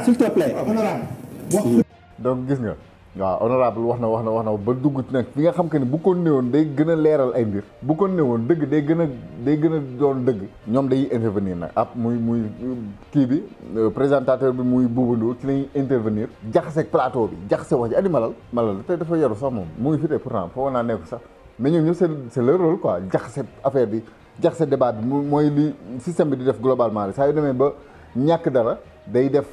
s'il te plaît. donc gis nga waaw honorable wax na ba dugg nag fi nga xam que ne bu ko néewoon day gën a leeral ay mbir bu ko néewoon dëgg day gën a doon dëgg ñoom day intervenir nag ab muy kii bi présentateur bi muy Bouba Ndour ci lañuy intervenir jaxase plateau bi jaxase wax ji andi malal tey dafa yaru sax moom mu ngi fi tey pourtant foo naa nekk sax mais ñoom ñëpp c'est leur rôle quoi jaxase affaire bi jaxase débat bi mooy li système bi di def globalement rek saa yu demee ba ñàkk dara day def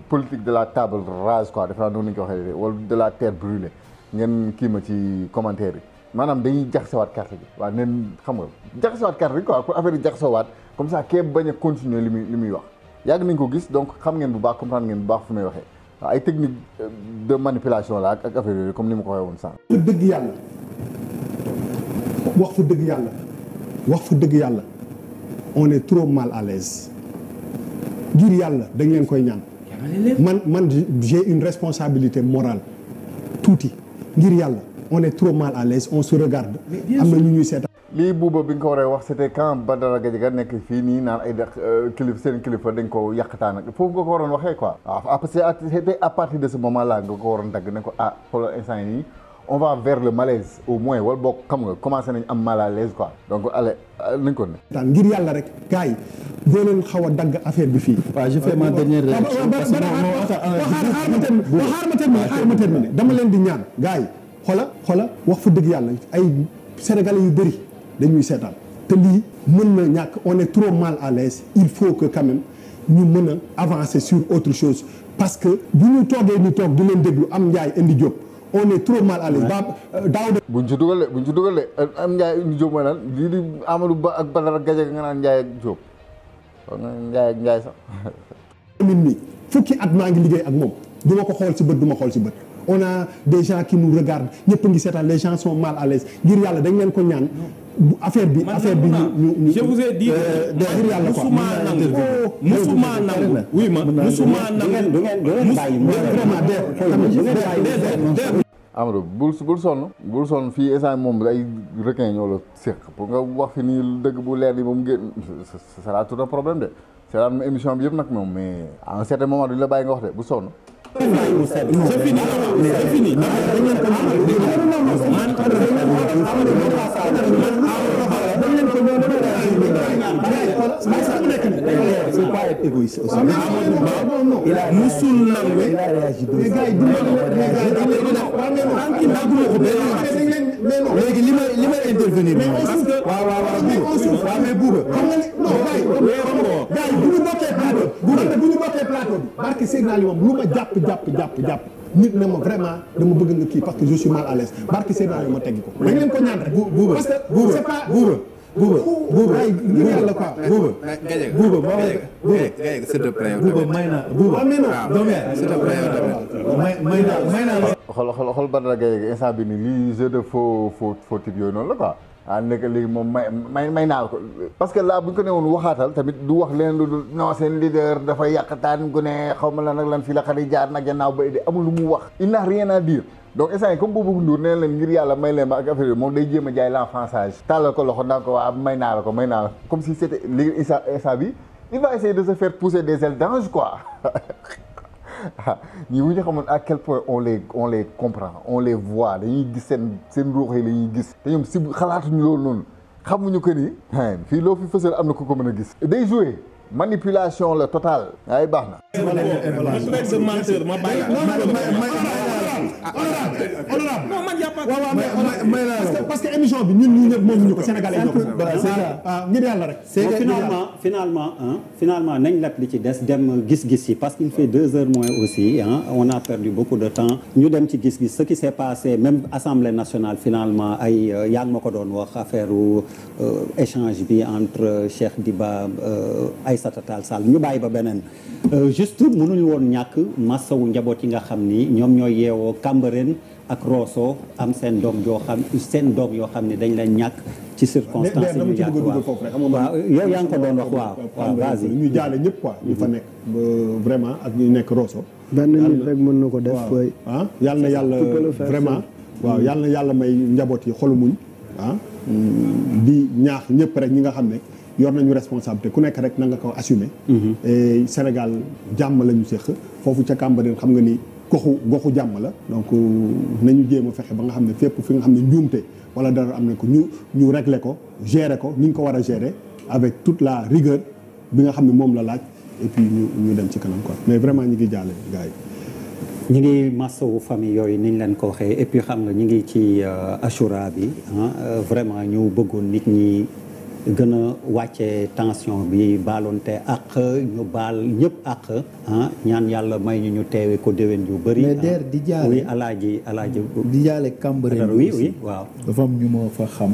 politique de la table rase quoi defe naa noonu la ñu ko waxee wala de la terre brûlée ngeen kii ma ci commentaire yi maanaam dañuy jaxasewaat carte gi waaw neen xam nga jaxasewaat carte gi quoi pour affaire yi jaxasewaat comme ça kee bañ a continuer li muy wax yàgg nañ ko gis donc xam ngeen bu baax comprendre ngeen bu baax fu may waxee waaw ay technique de manipulation la ak affaire yooyu comme ni ma ko waxee woon sànq. dëgg yàlla wax fa dëgg yàlla on est trop mal à l'aise ngir yàlla dañ leen koy ñaan man j'ai une responsabilité morale tuuti ngir yàlla on est trop mal à l'aise on se regarde am na ñu ñuy seetaan lii buuba bi nga ko waree wax c'était quand Badara Gadiaga nekk fii nii naan ay seen kilifa dañ ko yàqtaan ak foofu nga ko waroon waxee quoi waaw c'était à partir de ce moment là nga ko waroon dagg ne ko xoolal instant yi on va vers le malaise au moins wala boog xam nga commencé nañ am mal à l'aise quoi donc allez nañ ko ne. ngir yàlla rek gars yi doo leen xaw a dagg affaire bi fii. waaw je fais ma dernière réaction parce que xaar ma terminer dama leen di ñaan gars yi xoola wax fa dëgg yàlla ay sénégalais yu bëri dañuy seetaan te lii mën na ñàkk on est trop mal à l'aise il faut que quand même ñu mën a avancer sur autre chose parce que bu ñu toogee ni toog di leen déglu am njaay indi jóg. on est trop mal à l'aise daaw de buñ ci dugal de am Ndiaye indi Diop mooy lan lii di Amadou Ba ak Badara Gadiaga nga naan Ndiaye ak Diop Ndiaye sax min nii fukki at maa ngi liggéey ak moom du ma ko xool ci bët du ma xool ci bët on a des gens qui nous regardent ñëpp a ngi seetaan les gens sont mal à l'aise ngir yàlla dañ leen ko ñaan affaire bi ñu je vous ai dit ngir yàlla quoi musuma nangu oui ma musuma nangu du ngeen bàyyi Amadou bul sonn fii instant moom ay requin ñoo la séq pour nga wax fi nii dëgg bu leer ni moom génn ce sera tout un problème de c'est la émission bi yëpp nag moom mais à un certain moment duñ la bàyyi nga wax de bu sonn c'est fini c'est pas être égoïste aussi musul nangu léegi li may intervenir parce que waaw mais Bouba xam nga ni bu ñu bokkee plateau bi barke Seydina Ali moom lu ma jàpp nit ne ma vraiment dama bëgg nga kii parce que je suis mal à l'aise barke Seydina Ali ma teggi ko dañ leen ko ñaan rek Bouba parce que c'est pas Bouba ay ngir yàlla quoi Bouba s'il te plaît Bouba may na Bouba s'il te plaît may na xool Badara Gadiaga instant bi ni lii jeu de faux type yooyu noonu la quoi nekk léegi moom may naa la ko parce que là bu ñu ko ne woon waxaatal tamit du wax leen lu non seen leader dafa yàqtaan gu ne xaw ma lan ak lan fii la xarit jaar nag gannaaw ba de amul lu mu wax il n'a rien à dire donc instant yi comme Bouba Ndour nee leen ngir yàlla may leen ma ak affaire yooyu moom day jéem a jaay l'enfançage tàllal ko loxo ndaa ko waa may naa la ko comme si c'était léegi instant bi il va essayer de se faire pousser des ailes d'ange quoi ñii bu ñu xamoon à quel point on les comprend on les voit dañuy gis seen ruux yi la ñuy gis te ñoom si xalaatuñu loolu noonu xamuñu que ni fii loo fi fësal am na ku ko mën a gis day jouer manipulation la totale ay baax na parce que émission bi ñun ñii ñëpp moomuñu ko sénégalais ñoo ko ngir yàlla rek finalement nañ lap li ci des dem gis-gis yi parce qu'il fait 2 heures moins aussi on a perdu beaucoup de temps ñu dem ci gis-gis ce qui s'est passé même Assemblée nationale finalement ay yaa ngi ma ko doon wax affaire échange bi entre Cheikh Diba Aïssata Tall Sall ñu bàyyi ba beneen juste mënuñu woon ñàkk massawu njaboot yi nga xam ni ñoom ñooy yeewoo Cambérène ak Rosso am seen doom yoo xam ne dañ leen ñàkk ci circonstances yi ñu yàgg waaw yow yaa ngi ko doon wax waaw vas-y ñu jaale ñëpp quoi ñu fa nekk vraiment ak ñu nekk Rosso benn nit rek mën na ko def yàlla na yàlla vraiment waaw yàlla na yàlla may njaboot yi xolu muñ di ñaax ñëpp rek ñi nga xam ne yor nañu responsabilité ku nekk rek na nga ko assumer. et Sénégal jàmm la ñu séq foofu ca Cambérène xam nga ni goxu jàmm la donc nañu jéem a fexe ba nga xam ne fépp fi nga xam ne njuumte wala dara am na ko ñu régler ko gérer ko ni ñu ko war a gérer avec toute la rigueur bi nga xam ne moom la laaj et puis ñu dem ci kanam quoi mais vraiment ñi ngi jàlle gars yi. ñi ngi massawu famille yooyu ni ñu leen ko waxee et puis xam nga ñi ngi ci Achoura bi vraiment ñu bëggoon nit ñi gën a wàccee tension bi baaloonte ak ñu baal ñëpp ak ñaan yàlla may ñu teewe ko déwén yu bëri. mais der di jaale oui alaaji di jaale Cambérène oui waaw dafa am ñu ma fa xam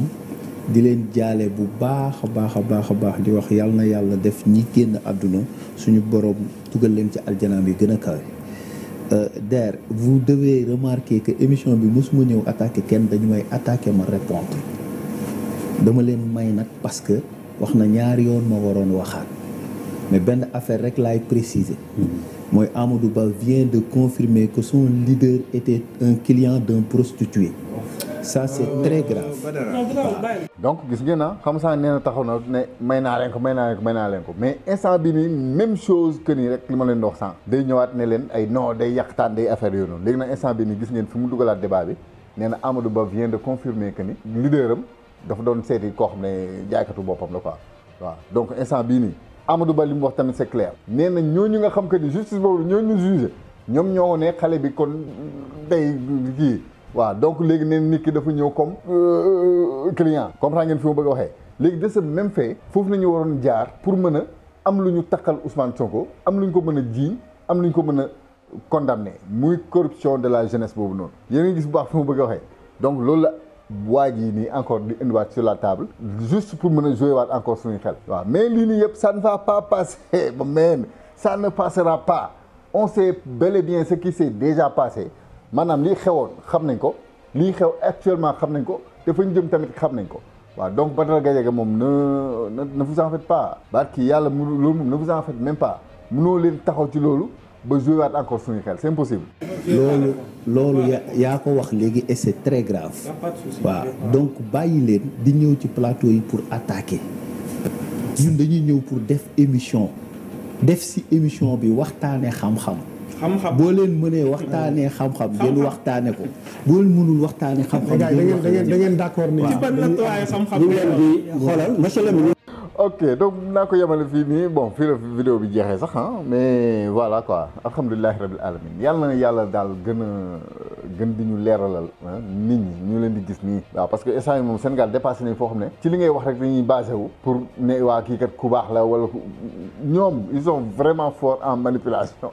di leen jaale bu baax a baax a baax a baax di wax yàlla na yàlla def ñi génn àdduna suñu borom dugal leen ci aljana bi gën a kawe. Der vous devez remarquer que émission bi mosuma ñëw attaqué kenn dañu may attaqué ma répondre dama leen may nag parce que wax na ñaari yoon ma waroon waxaat mais benn affaire rek laay préciser mooy Amadou Ba vient de confirmer que son leader était un client d'un prostitué ça c'est très grave. donc gis ngeen na xam saa nee na taxaw na ne may naa leen ko mais instant bi nii même chose que nii rek li ma leen di wax sànq day ñëwaat ne leen ay non day yàqtaan day affaire yooyu noonu léegi nag instant bi nii gis ngeen fi mu dugalaat débat bi nee na Amadou Ba vient de confirmer que ni leader am dafa doon seeti koo xam ne jaaykatu boppam la quoi waaw donc instant bii nii Amadou Ba li mu wax tamit c'est clair nee na ñooñu nga xam que ni justice boobu ñooñu jugé ñoom ñoo ne xale bi kon day kii waaw donc léegi neen nit ki dafa ñëw comme client comprendre ngeen fi ma bëgg a waxee léegi de ce même fait foofu nañu waroon jaar pour mën a am lu ñu takkal Ousmane Sonko am lu ñu ko mën a jiiñ am lu ñu ko mën a condamné muy corruption de la jeunesse boobu noonu yéen a ngi gis bu baax fi ma bëgg a waxee donc loolu la waa jii nii encore di indiwaat sur la table juste pour mën a jouer waat encore suñu xel waaw mais lii nii yëpp ça ne va pas passer ba même ça ne passera pas on sait bel et bien ce qui s'est déjà passé maanaam lii xewoon xam nañ ko lii xew actuellement xam nañ ko te fa ñu jëm tamit xam nañ ko waaw donc Badara Gadiaga moom ne vous en faites pas barki yàlla mënu loolu moom ne vous en faites même pas mënoo leen taxaw ci loolu ba jouer waat encore suñu xel c'est impossible. loolu yaa ko wax léegi et c'est très grave. waaw donc bàyyi leen di ñëw ci plateau yi pour attaquer ñun dañuy ñëw pour def émission def ci émission bi waxtaanee xam-xam. boo leen mënee waxtaanee xam-xam ngeen waxtaane ko boo leen mënul waxtaanee xam-xam. da ngeen d'accord ni ci ban nattuwaay xam-xam ñu leen di xoolal monsieur le ministre. ok donc naa ko yemale fii nii bon fii la vidéo bi jeexee sax mais voilà quoi alhamdulilahi rabil alamin yàlla na yàlla daal gën di ñu leeralal nit ñi ñu leen di gis nii waaw parce que instant yi moom Sénégal dépassé nañ foo xam ne ci li ngay wax rek dañuy basé wu pour ne waa kii kat ku baax la wala ñoom ils sont vraiment forts en manipulation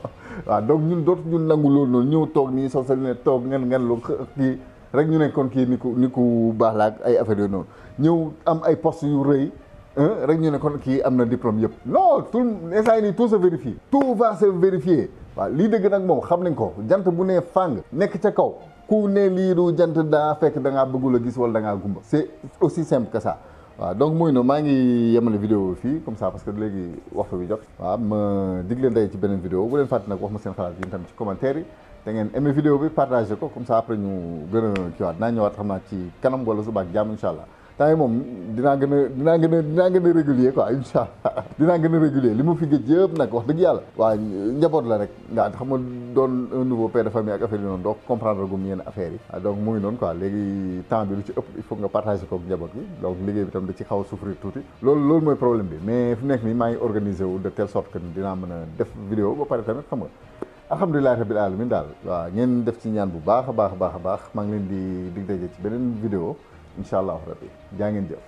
waaw donc ñun dootu ñun nangu loolu noonu ñëw toog nii soo sa ne toog ngeen lu kii rek ñu ne kon kii ni ku baax la ak ay affaires yooyu noonu ñëw am ay postes yu rëy rek ñu ne kon kii am na diplôme yëpp non tout instant yi nii tout se vérifie tout va se vérifier waaw lii dëgg nag moom xam nañ ko jant bu nee fàng nekk ca kaw ku ne lii du jant daa fekk da ngaa bëggul a gis wala da ngaa gumba c'est aussi simple que ça waaw donc mooy noonu maa ngi yemale vidéo fii comme ça parce que léegi waxtu bi jot waaw ma dig leen day ci beneen vidéo bu leen fàtte nag wax ma seen xalaat yi tam ci commentaire yi da ngeen aimé vidéo bi partagé ko comme ça après ñu gën a kiiwaat naa ñëwaat xam naa ci kanam wala suba ak jàmm insha allah temps yi moom dinaa gën a régulier quoi incha allah dinaa gën a régulier li mu fi gëj yëpp nag wax dëgg yàlla waaw njaboot la rek nga xam nga doon un nouveau père de famille ak affaire yi noonu donc comprendre gum yenn affaires yi donc mu ngi noonu quoi léegi temps bi lu ci ëpp il faut nga partager ko ak njaboot bi donc liggéey bi tam da ci xaw a souffrir tuuti loolu mooy problème bi mais fu nekk nii maa ngi organisé wu de telle sorte que dinaa mën a def vidéo ba pare tamit xam nga alhamdulilah rabbil alamin daal waaw ngeen def ci ñaan bu baax a baax maa ngi leen di dig daje ci beneen vidéo incha allah rabbi jaa ngeen jëf